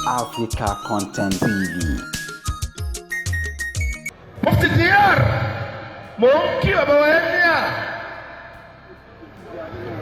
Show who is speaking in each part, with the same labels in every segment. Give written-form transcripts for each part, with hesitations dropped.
Speaker 1: Africa Content TV.
Speaker 2: Mufti Diyar, mò ń kí bàbá wa ẹ́míà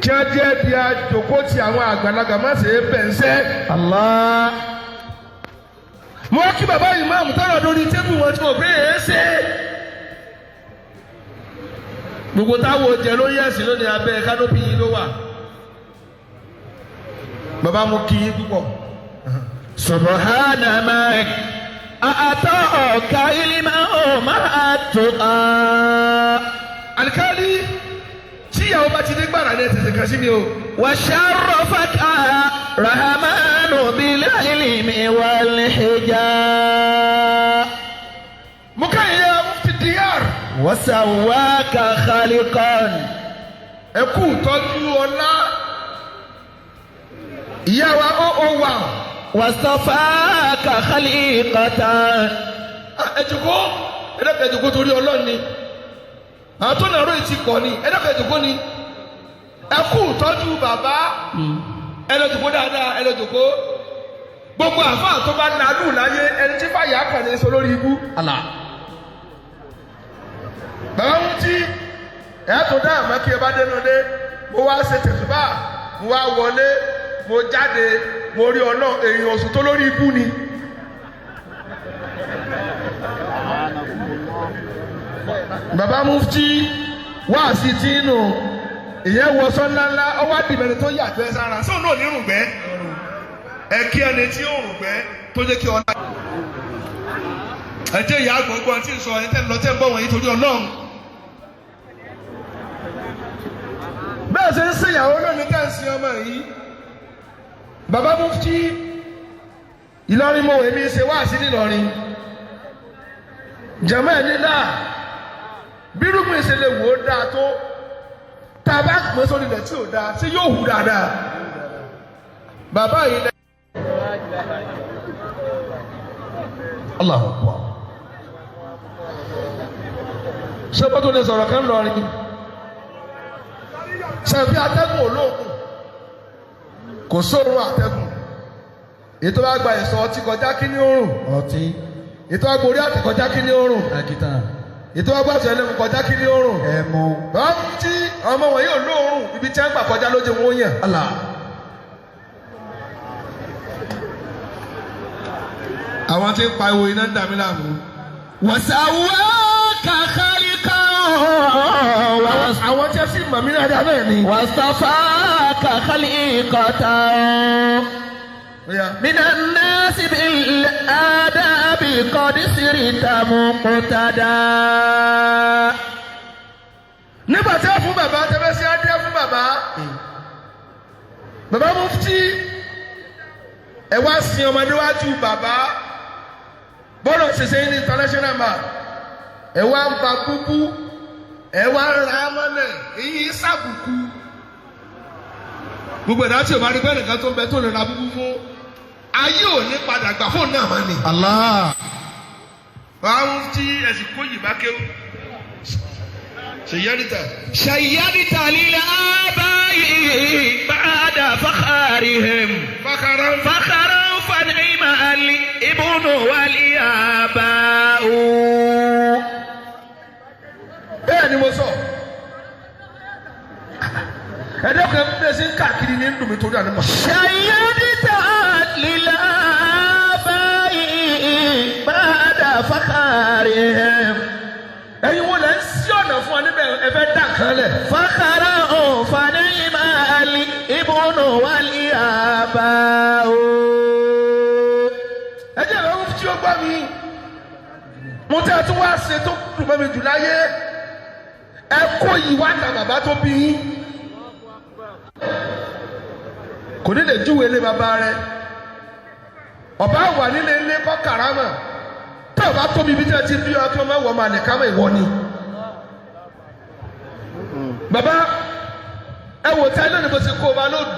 Speaker 2: kí á jẹ́ bí a jòkó ti àwọn àgbàlagbà má ṣe é bẹ̀ ń sẹ́.
Speaker 3: Allah.
Speaker 2: Mo kí bàbá ìmáàmù tọrọ lórí tébù wọn tí mo pé é ṣe. Gbogbo táwọn jẹ lórí ẹ̀sìn lónìí abẹ́ kánópì yìí ló wà. Bàbá mo kí yín púpọ̀.
Speaker 3: Subhana man a'taka ilma ma'a tuqa.
Speaker 2: Àlìkálí tí ìyàwó bá ti dé gbàrà ní ẹ̀sìn kan sí mi o.
Speaker 3: Wa sharrafaka rahmanu bil ilmi wal hijab.
Speaker 2: Mo ká ìyá Mufti Diyar.
Speaker 3: Wa sawwaka khaliqan.
Speaker 2: Ẹ kú tọ́jú ọlá. Ìyá wa ó ó wà.
Speaker 3: Wastafaka khaliqatan.
Speaker 2: Ẹ jòkó, ẹ dẹ́kun ẹ jòkó torí Ọlọ́run ni. Àwọn tó nàró yìí ti pọ̀ ni, ẹ dẹ́kun ẹ jòkó ni. Ẹ kú tọ́jú bàbá. Ẹ lọ jòkó dáadáa, ẹ lọ jòkó. Gbogbo àfáà tó bá nàlù láyé ẹni tí fàyà kàn ní sọ lórí ibú.
Speaker 3: Allah.
Speaker 2: Bàbá ń tí ẹ tó dá àmọ́ kí ẹ bá dénú dé, mo wá ṣe tẹ̀sùbà, mo wá wọlé, mo jáde, mo rí ọ̀nà èèyàn oṣù tó lórí ibú ni. Bàbá Mufti wá sí tí nù ìyẹn wọṣọ ńláńlá ọwọ́ àdìbẹ̀rẹ̀ tó yàgbẹ́ sára sóun náà nírùngbẹ́ ẹ kí ẹni tí ó rùngbẹ́ tó jẹ́ kí ọlá. Ẹ jẹ́ ìyá àgbọ̀ngbọ̀n tí ń sọ ẹni tẹ́ ń lọ tẹ́ ń bọ̀ wọ̀nyí torí Ọlọ́run. Bẹ́ẹ̀ ṣe ń ṣèyàwó lónìí ká ń sin ọmọ yìí. Bàbá Mufti Ìlọrin mo èmi ṣe wá sí nílọrin. Jàmọ́ ẹ̀ nílá bírúgbìn ṣe lè wò ó dáa tó tá a bá pín sórí ilẹ̀ tí ò dáa ṣé yóò hù dáadáa. Bàbá yìí lẹ. Allahu Akbar. Ṣé bọ́tò lè sọ̀rọ̀ kan lọrin? Ṣé fi atẹ́gùn olóògùn? Kò sóorun àtẹ́gùn. Ètò bá gba ìsọ̀ ọtí kọjá kí ní òórùn?
Speaker 3: Ọtí.
Speaker 2: Ètò bá gborí àtẹ kọjá kí ní òórùn?
Speaker 3: Akitan.
Speaker 2: Ètò bá gbàtọ̀ ẹlẹ́mu kọjá kí ní òórùn?
Speaker 3: Ẹmu.
Speaker 2: Bàbá tí ọmọ wọn yóò lóòórùn ibi tí wọ́n gbà kọjá lójú wọn yàn.
Speaker 3: Allah.
Speaker 2: Àwọn tí ń pariwo iná ń dà mí láàmú.
Speaker 3: Wasawwaka khaliqan.
Speaker 2: Àwọn tí wọ́n sì mọ̀ mí dáadáa náà ni.
Speaker 3: Wastafaka khaliqatan.
Speaker 2: Ó yá.
Speaker 3: من الناس بالآداب قد صرت مقتدى.
Speaker 2: Nígbà tí wọ́n fún bàbá tẹ́fẹ́ sí adé fún bàbá, bàbá Mufti ẹ wá sin ọmọdé wájú bàbá bọ́lọ̀ ṣẹṣẹ ní international man, ẹ wá ń ba búbú, ẹ wá ń ra mọ́lẹ̀, èyí sàbùkù. Gbogbo ẹ̀dá tí o bá rí bẹ́ẹ̀ nìkan tó ń bẹ tó lè ra búbú fún, ayé ò ní padà gbà fóònù náà mọ́ ni.
Speaker 3: Allah.
Speaker 2: Bàbá Mufti ẹ̀sìn kó yìí bá kéwù ṣèyẹ́rìtà.
Speaker 3: شيدت للآباء بعد فخرهم
Speaker 2: Fákàrà ń
Speaker 3: فخرا فنعم الابن والآباء.
Speaker 2: Bẹ́ẹ̀ ni mo sọ. Ẹ̀dọ́ kan bí ẹ ṣe ń káàkiri ní ndùnmí torí àná mọ̀.
Speaker 3: شيدت للآباء بعد فخرهم
Speaker 2: Ẹ̀yin wo lẹ́ ń sí ọ̀nà fún ọ níbẹ̀ ẹ fẹ́ dà kan lẹ̀.
Speaker 3: فخرا فنعم الابن والآباء.
Speaker 2: Ẹ jẹ́ ìrọ̀rùn tí ó gbọ́ mi. Mo tẹ́ ẹ tún wá ṣe tó dùn mọ́ mi jù láyé. Ẹ kó yìí wá ta bàbá tó bí yín. Kò ní lè júwe ilé bàbá rẹ̀. Ọ̀bá wà nílé ilé kọ́ kàrámà. Tá ò bá tóbi ibi tí ẹ ti bí ọ kí wọ́n máa wọ̀ ọmọ àlè kámọ̀ ìwọ ni. Bàbá ẹ wò tí ayé lónìí bó ṣe kó o bá lónìí.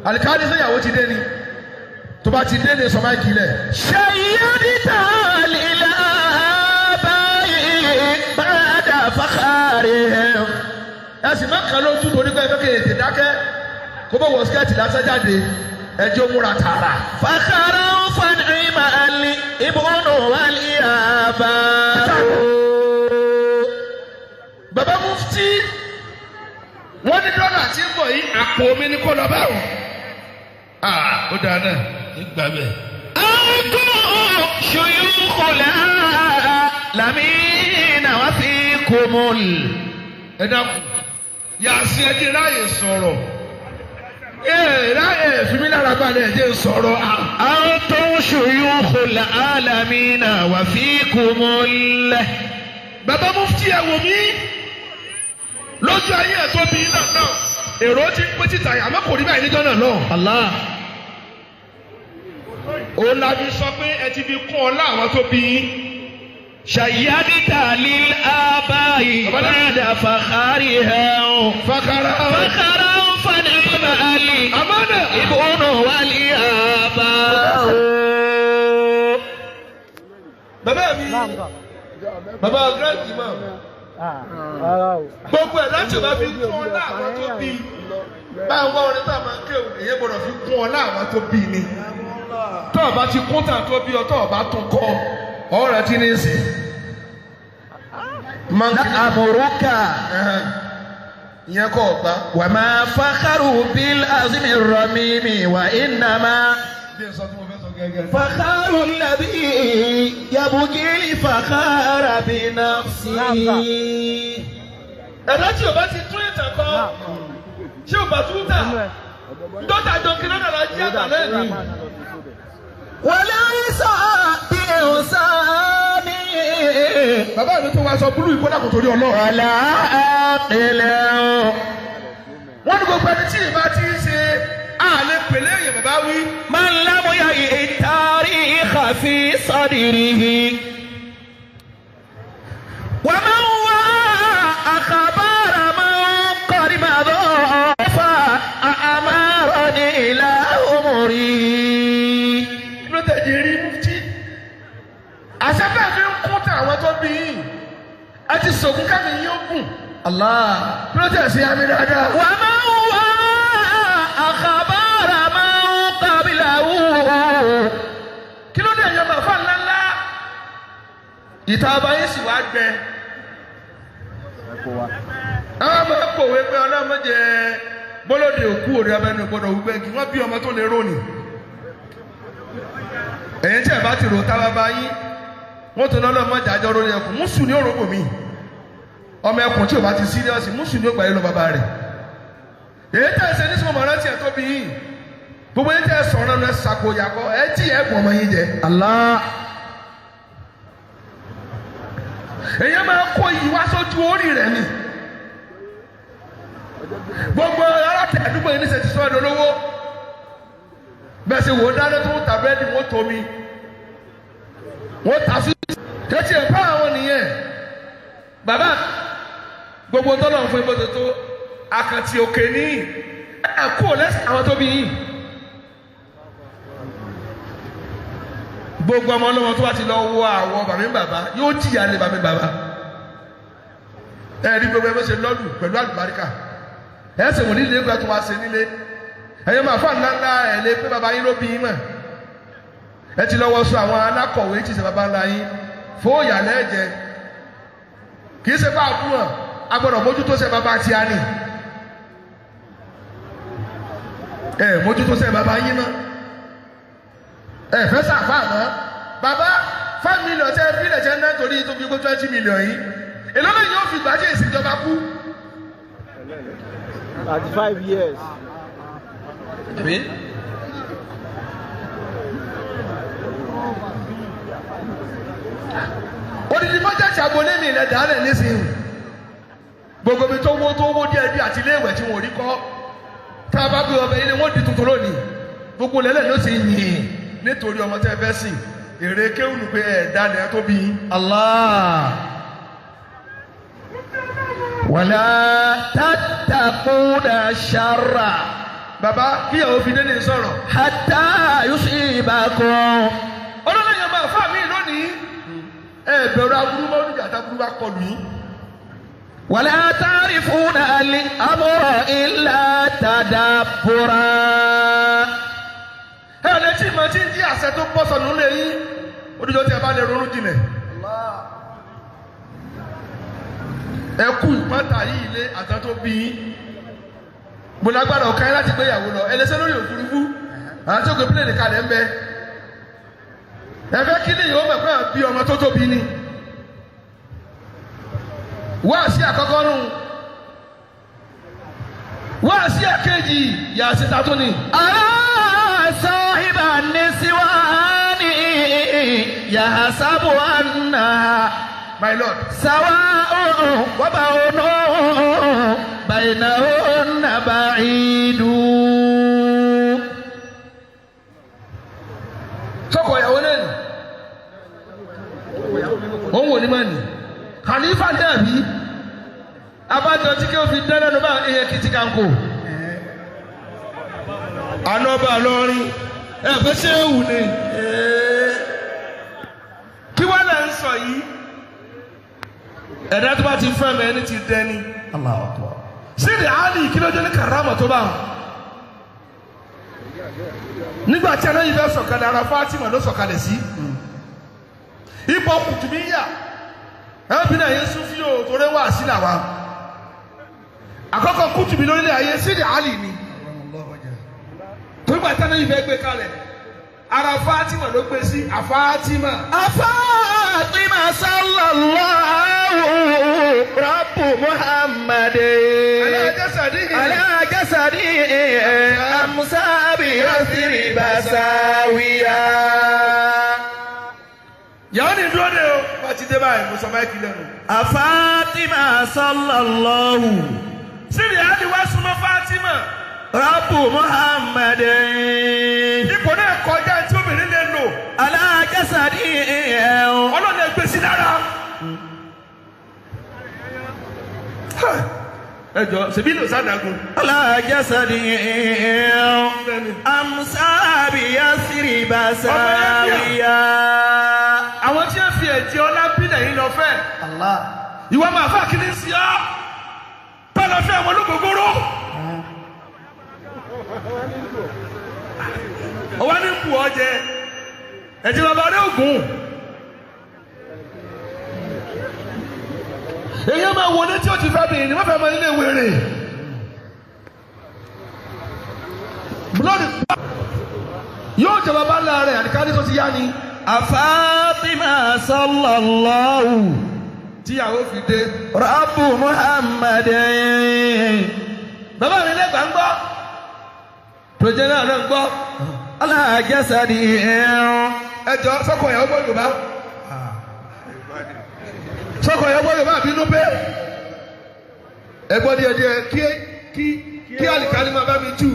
Speaker 2: Àlìkáàdì sẹ́yàwó ti dé ni. Tó bá ti dé ni sọ máa kìlẹ̀.
Speaker 3: شيدت للآباء بعد فخرهم
Speaker 2: Ẹ sì má kàn lójú torí pé ẹ fẹ́ kí ètè dákẹ́. Kó bọ̀ wọ skẹ́ẹ̀tì lásán jáde. Ẹjọ́ múra tààrà.
Speaker 3: فخرا فنعم الابن والآباء.
Speaker 2: Bàbá mufti wọ́n ní dọ́là tí ń bọ̀ yìí àpò mi ní kó lọ báwọn. Ó dáa náà nígbà bẹ́ẹ̀.
Speaker 3: أنتم شيوخ العالمين وفيكم
Speaker 2: Ẹ dákun yàtí ẹ jẹ́ ráàyè sọ̀rọ̀ ẹ ráàyè fi mí lára balẹ̀ ẹ jẹ́ sọ̀rọ̀.
Speaker 3: أنتم شيوخ العالمين وفيكم
Speaker 2: Bàbá mufti ẹ wò mí lójú ayé ẹ̀ tó bí náà náà èrò ti ń pín títà yìí àmọ́ kò rí báyìí níjọ́ náà náà.
Speaker 3: Allah.
Speaker 2: Òun la fi sọ pé ẹ ti fi kún ọ láwọn tó bí yín.
Speaker 3: شيدت للآباء بعد فخرها
Speaker 2: Fakara
Speaker 3: فخرا فنعم
Speaker 2: àmọ́nà.
Speaker 3: الابن والآباء.
Speaker 2: Bàbá mi bàbá grand imam gbogbo ẹ̀ láti bá fi kún ọ láwọn tó bí bá ń wá orin tá a máa ń kéwòn èyí gbọ́dọ̀ fi kún ọ láwọn tó bí ni. Tọ́ ọ bá ti kún tà tó bí ọ tọ́ ọ bá tún kọ́ ọ̀rẹ́ tí ní í sìn.
Speaker 3: لأمرك
Speaker 2: Ìyẹn kọ́ ọ̀gbá.
Speaker 3: وما فخر بالعزم الرميم وإنما
Speaker 2: Bí ẹ sọ tí mo fẹ́ sọ gẹ́gẹ́.
Speaker 3: فخر الذي يبغي الفخار بنفسه.
Speaker 2: Ẹ̀dá tí o bá ti tún ìtàn kọ ṣé o bá tún tà dọ́tà jọ kí lọ́dà la jí àgbà lẹ́nu.
Speaker 3: وليس بإنسان
Speaker 2: Bàbá mi tó wá sọ búlù ìkọ́dà kò torí Ọlọ́run.
Speaker 3: ولا عاقل.
Speaker 2: Wọ́n ní gbogbo ẹni tí ìbá ti ń ṣe àlẹ́ pèlè èèyàn bàbá wí.
Speaker 3: من لم يئ التاريخ في صدره ومن وعى أخبار من قد مضى فأمرني إلى أمري.
Speaker 2: Kí ló tẹ̀ jẹ́ rí mufti? Àṣẹ bẹ́ẹ̀ fi ń kún tẹ àwọn tó bí yìí. Ẹ ti sògùn kẹ́mi yín ó gùn.
Speaker 3: الله.
Speaker 2: Kí ló tẹ̀ sí àmì dáadáa?
Speaker 3: ومن وعى أخبار من قبله.
Speaker 2: Kí ló dé ẹ̀yọ́ màfà ńláńlá? Ìta ọba yín sì wá gbẹ. Àwọn ọmọ kòwé pé ọlọ́mọ jẹ bọ́lọ́dẹ òkú òde abẹnú gbọdọ̀ wípé kí wọ́n bí ọmọ tó lè rónì. Ẹ̀yin tí ẹ̀ bá ti rò tá bàbá yín, wọ́n tún lọ́lọ́mọ jàjọ́ lórí ẹkùn, mùsùn ní òrógbò mi. Ọmọ ẹkùn tí ò bá ti síríọ́sì, mùsùn ní ògbà yìí lọ bàbá rẹ̀. Èyí tẹ̀ ṣe ní sọ́mọ̀ rántí ẹ̀ tó bí yín. Gbogbo yín tẹ̀ sọ̀rọ̀ náà ṣàkóyàkọ́, ẹ tí ẹ̀ gùn ọmọ yín jẹ.
Speaker 3: الله.
Speaker 2: Èyàn máa kó iyì wá sójú orí rẹ̀ ni. Gbogbo alátẹ àdúgbò yìí níṣẹ́ ti sọ ẹ̀dọ̀ lówó. Bẹ́ẹ̀ sì wò ó dáná tó ń ta búrẹ́dì wọ́n tó mi. Wọ́n ta sí. Kẹ́tì ẹ̀ bá àwọn nìyẹn. Bàbá gbogbo tọ́lọ̀ ń fún ibò tó tó àkàntì òkè ní ẹ̀ kú lẹ́sìn àwọn tó bí yìí. Gbogbo ọmọ ọlọ́mọ tó bá ti lọ wọ àwọ̀ bàmí bàbá yóò jìyà lé bàmí bàbá. Ẹ rí gbogbo ẹ bó ṣe lọ́lù pẹ̀lú àlùbáríkà. Ẹ ṣe wò nílé ìgbà tó wá ṣe nílé. Ẹ̀yin máa fà ńlá ńlá ẹ̀ lé pé bàbá yín ló bí yín mọ̀. Ẹ ti lọ́wọ́ sọ àwọn alákọ̀wé tí ṣe bàbá ńlá yín fóòyà lẹ́jẹ̀. Kì í ṣe bá àbúrò a gbọ́dọ̀ mójútó ṣe bàbá tí a nì. Ẹ mójútó ṣe bàbá yín mọ́. Ẹ fẹ́ sàfà mọ́. Bàbá 5 million tẹ́ fílẹ̀ tẹ́ ná torí tó fi kó 20 million yìí. Èló lẹ́yìn yóò fi gbàjẹ́ ìsìnjọba kú.
Speaker 1: 35 years.
Speaker 2: Àbí? Odidi bọ́jẹ̀tì agboolé mi ilẹ̀ dàálẹ̀ nísìnyí. Gbogbo mi tó wó díẹ̀ bí àti ilé ìwẹ̀ tí wọ́n rí kọ́. Tá a bá gbé ọbẹ̀ ilé wọ́n di tuntun lónìí. Gbogbo lẹ́lẹ̀ ló ti yìn nítorí ọmọ tẹ́ fẹ́ sìn. Èrè kéwùnù pé ẹ̀ dálẹ̀ tó bí yín.
Speaker 3: الله. ولا تتقون الشر
Speaker 2: Bàbá kíyàwó fi délé sọ̀rọ̀.
Speaker 3: حتى يصيبكم.
Speaker 2: Ọlọ́run yẹn máa fà mí lónìí. Ẹ bẹ̀rù aburú mọ́ oníjà táburú bá kọlù yín.
Speaker 3: ولا تعرفون الأمر إلا تدبرا.
Speaker 2: mọ tí ń jí àṣẹ tó bọ́ sọnù lé yín odijọ́ tí ẹ bá lè ronú jinlẹ̀. Ẹ kú ìpọ́ntà yìí ilé àtàn tó bí yín. Mo lágbára ọ̀kan yín láti gbéyàwó lọ. Ẹ lè ṣe lórí òfurufú. Àwọn tí ó gbé pílẹ̀nì kalẹ̀ ń bẹ. Ẹ fẹ́ kí lè yóò mọ̀ pé àwọn bí ọmọ tó tóbi ni. Wáàsí àkọ́kọ́ nù. Wáàsí àkejì yàtí tatún ni.
Speaker 3: أرى صاحب النسوان يحسب أنها
Speaker 2: My lord.
Speaker 3: سواء وبون بينهن بعيد.
Speaker 2: Sọ́kọ̀ ìyàwó náà nì. Òun wò ní mà nì. Khalifa náà bí. Abájọ tí kí o fi dán lẹ́nu bá èèyàn kìtì kanko. Àná ọba lọ́rin. Ẹ fẹ́ ṣé ewu ni. Kí wọ́n lẹ̀ ń sọ yìí? Ẹ̀dá tó bá ti fẹ́ mi ẹni ti dẹni.
Speaker 3: الله أكبر.
Speaker 2: Sídìí Ali kí ló dé ní karama tó bá wọn? Nígbà tí anáyí fẹ́ sọ̀kalẹ̀ ara Fatima ló sọ̀kalẹ̀ sí. Ipò kùtùmíyà ẹbí náà yẹn sún fíò torí wà sí làwa. Àkọ́kọ́ kùtùmí lórílẹ̀ ayé Sídìí Ali ni. Torí gbà tí anáyí fẹ́ gbé kalẹ̀ ara Fatima ló gbé sí àFatima.
Speaker 3: أفاطمة صلى الله رب محمد
Speaker 2: Alájẹsàdí.
Speaker 3: على جسدي أمسى بيثرب ساويا.
Speaker 2: Yàrá ni dúró de o, bá ti dé báyìí, mo sọ máìkì lẹ́nu.
Speaker 3: أفاطمة صلى الله
Speaker 2: Sídìí Ali wá súnmọ́ Fatima.
Speaker 3: رب محمد
Speaker 2: Ipò náà kọjá tí obìnrin lè lò.
Speaker 3: على جسدي
Speaker 2: Ọlọ́run ẹ gbé sí lára. Ẹ jọ ṣèbí lò sádàgùn.
Speaker 3: على جسدي أمسى بيثرب ساويا.
Speaker 2: Àwọn tí wọ́n fi ẹ̀jẹ̀ ọlá bílẹ̀ yìí lọ fẹ́.
Speaker 3: الله.
Speaker 2: Ìwọ máa fà kí ni sí ọ́. Bẹ́ẹ̀ lọ fẹ́ àwọn ológógóró. Ọwọ́ ní bù ọ jẹ. Ẹ̀jẹ̀ bàbá rẹ̀ ògùn. Èyí máa wọlé tí ó ti fẹ́ bìnrin ni wọ́n fẹ́ máa nílé wèrè. Blood yóò jẹ bàbá ńlá rẹ̀ àdìkárí tó ti yá ni.
Speaker 3: أفاطمة صلى الله
Speaker 2: Tíyàwó fi dé.
Speaker 3: رب محمد
Speaker 2: Bàbá mi lẹ́gbàá ń gbọ́. Pèjẹ́ náà náà ń gbọ́.
Speaker 3: على جسدي
Speaker 2: Ẹ jọ sọ́kọ̀ ìyàwó gbọ́ Yorùbá. Sọ́kọ̀ ìyàwó gbọ́ Yorùbá àbí inú pé. Ẹ gbọ́ díẹ̀ díẹ̀ kí kí kí àlìkálí máa bá mi jù.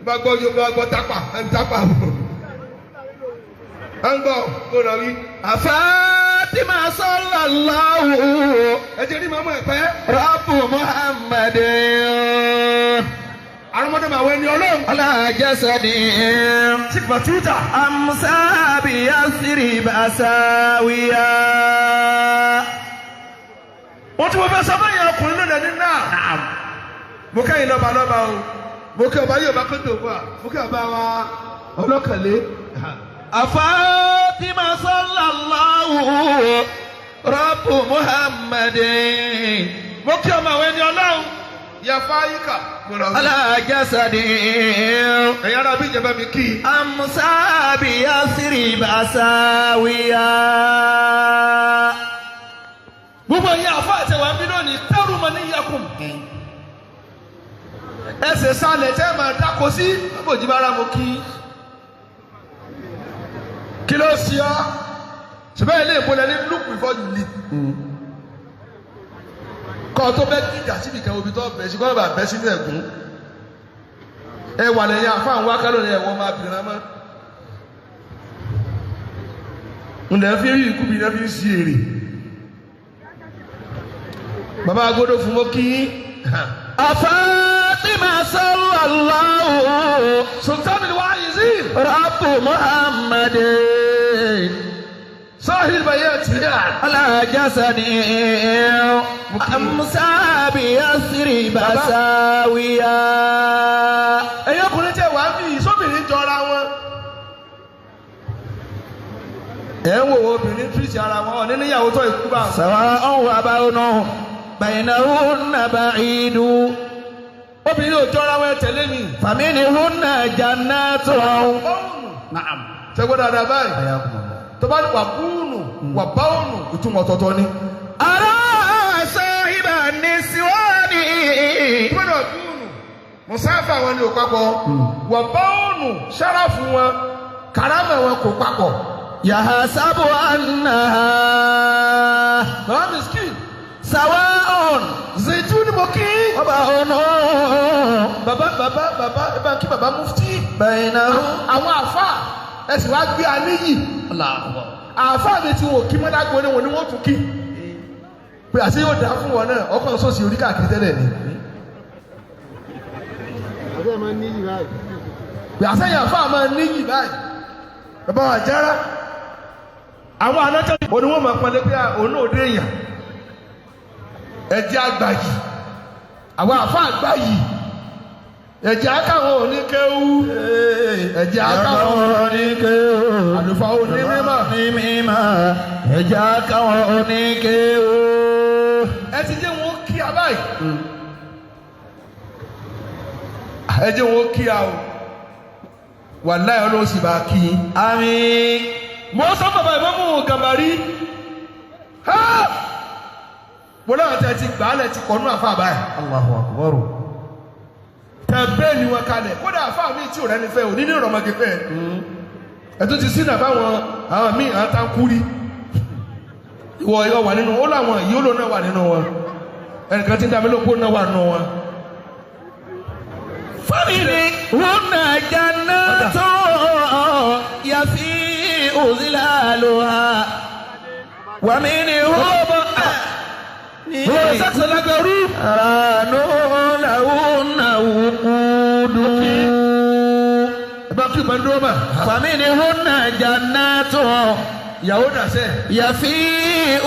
Speaker 2: Bá gbọ́ Yorùbá gbọ́ tápà ẹ̀ ń tápà. Ẹ ń gbọ́ kó lọ rí.
Speaker 3: أفاطمة صلى الله
Speaker 2: Ẹ jẹ́ ní màmú ẹ̀ pẹ́.
Speaker 3: رب محمد
Speaker 2: Àrùnmọ́dé màá wọ ẹni Ọlọ́run.
Speaker 3: على جسدي
Speaker 2: Sígbà túta.
Speaker 3: أمسى بيثرب ساويا.
Speaker 2: Wọ́n tí mo fẹ́ sọ fún ìyá ọkùnrin lónìí ẹni náà. Mo kẹ́yìn lọ́ba lọ́ba o. Mo kẹ́ ọba yóò bá kó tó wà. Mo kẹ́ ọba wa ọlọ́kànlé.
Speaker 3: أفاطمة صلى الله رب محمد
Speaker 2: Mo kí ọmọ àwọn ẹni Ọlọ́run. Yà fáyíkà. Mo lọ.
Speaker 3: على جسدي
Speaker 2: Ẹ̀yin ará bí ìjọba mi kí i.
Speaker 3: أمسى بيثرب ساويا.
Speaker 2: Gbogbo ẹ̀yin àfa àti ẹ̀wà ń bí lónìí tẹ́rù mọ́ ní yakùn. Ẹsẹ̀ sálẹ̀ tẹ́ máa dáko sí. Bòjì bára mo kí. Kí ló ṣe ọ́? Ṣùgbọ́n ilé ìbò lẹ́ni look before you leap. Kọ́ ọ tó bẹ́ gíga síbi kan omi tó bẹ̀ sí kọ́ bá bẹ́ sínú ẹ̀gún. Ẹ wà lẹ́yìn àfa àwọn wákàlò ní ẹ̀wọ̀n máa bìrán mọ́. Ǹdẹ̀ fi rí ikú mi náà fi ń ṣe èrè. Bàbá agodo fún mọ́ kí yín.
Speaker 3: أفاطمة صلى الله
Speaker 2: Sultan al-Wa'izin
Speaker 3: رب محمد
Speaker 2: Sahil Bayat
Speaker 3: على جسدي أمسى بيثرب ساويا.
Speaker 2: Ẹ̀yin ọkùnrin tẹ̀ wá bí sóbìnrin jọra wọn. Ẹ̀ ń wo obìnrin tírísì ara wọn ọ̀ nínú ìyàwó tó ikú bá.
Speaker 3: سواء وبون بينهن بعيد.
Speaker 2: Obìnrin ò jọra wọn, ẹ tẹ̀lé mi.
Speaker 3: فمنهن جنات.
Speaker 2: Naam. Ṣẹ́gbọ́n dáadáa báyìí. Tó bá ní wà búùnù wà báwùnù, ìtumọ̀ ọ̀tọ̀ọ̀tọ̀ ni.
Speaker 3: أرى صاحب النسوان.
Speaker 2: Ìtumọ̀ wà búùnù mùsáfà wọn ni ò papọ̀, wà báwùnù sáráfù wọn, kàrámà wọn kò papọ̀.
Speaker 3: يحسب أنها
Speaker 2: Bàbá miskin
Speaker 3: سواء
Speaker 2: Zaitu ni mo kí.
Speaker 3: وبون.
Speaker 2: Bàbá bàbá bàbá, ẹ bá ń kí bàbá mufti.
Speaker 3: بينه.
Speaker 2: Àwọn àfa ẹ sì wá gbé aníyì. Àfa mi ti wò kí mọ́lágbó ni wọn ni wọ́n tún kí. Pé àṣé yóò dá fún wọn náà, ọkàn sọ́ọ̀sì orí káàkiri tẹ́lẹ̀ ni. Pé àṣeyàn àfa máa níyì báyìí. Bàbá wa jára. Àwọn anájọ́ òní wọ́n máa pọ́nlé pé òun náà dé èèyàn. Ẹ̀jẹ̀ àgbà yìí. Àwọn àfa àgbà yìí. Ẹ̀jẹ̀ akáwọn oníkéwú. Ẹ̀jẹ̀ akáwọn
Speaker 3: oníkéwú.
Speaker 2: Àlùfáà onímọ̀.
Speaker 3: Onímọ̀. Ẹ̀jẹ̀ akáwọn oníkéwú.
Speaker 2: Ẹ ti jẹ́ wọn kí a báyìí. Ẹ jẹ́ wọn kí a o. Wàláhì, Ọlọ́run sì bá a kí yín.
Speaker 3: Àmín.
Speaker 2: Mo sọ bàbá ìmọ̀mù Gàmbàrí. Mo láwọn tẹ ti gbà á lẹ ti kọ́nú àfa báyìí.
Speaker 3: Allahu akbar.
Speaker 2: Tẹ bẹ́ẹ̀ ni wọn kalẹ̀, kódà àfa mi tí ò rẹ́ni fẹ́ òní ní ìrọ̀mọ́gẹ fẹ́. Ẹ̀tún ti sínú àbáwọn àwọn míì àwọn tá ń kú rí. Ìwọ ìwọ wà nínú ó láwọn yìí ó lò náà wà nínú wọn. Ẹnìkan tí ń dàbí lóko náà wà nínú wọn.
Speaker 3: فمنهن جنات يفيء ظلالها ومنهن
Speaker 2: Wọ́n sẹ́kṣẹ̀ lágbẹ̀rú.
Speaker 3: نار لهن وقود.
Speaker 2: Ẹ bá kí ìbọn dúró mà.
Speaker 3: فمنهن جنات
Speaker 2: Ìyàwó dàsẹ́.
Speaker 3: يفيء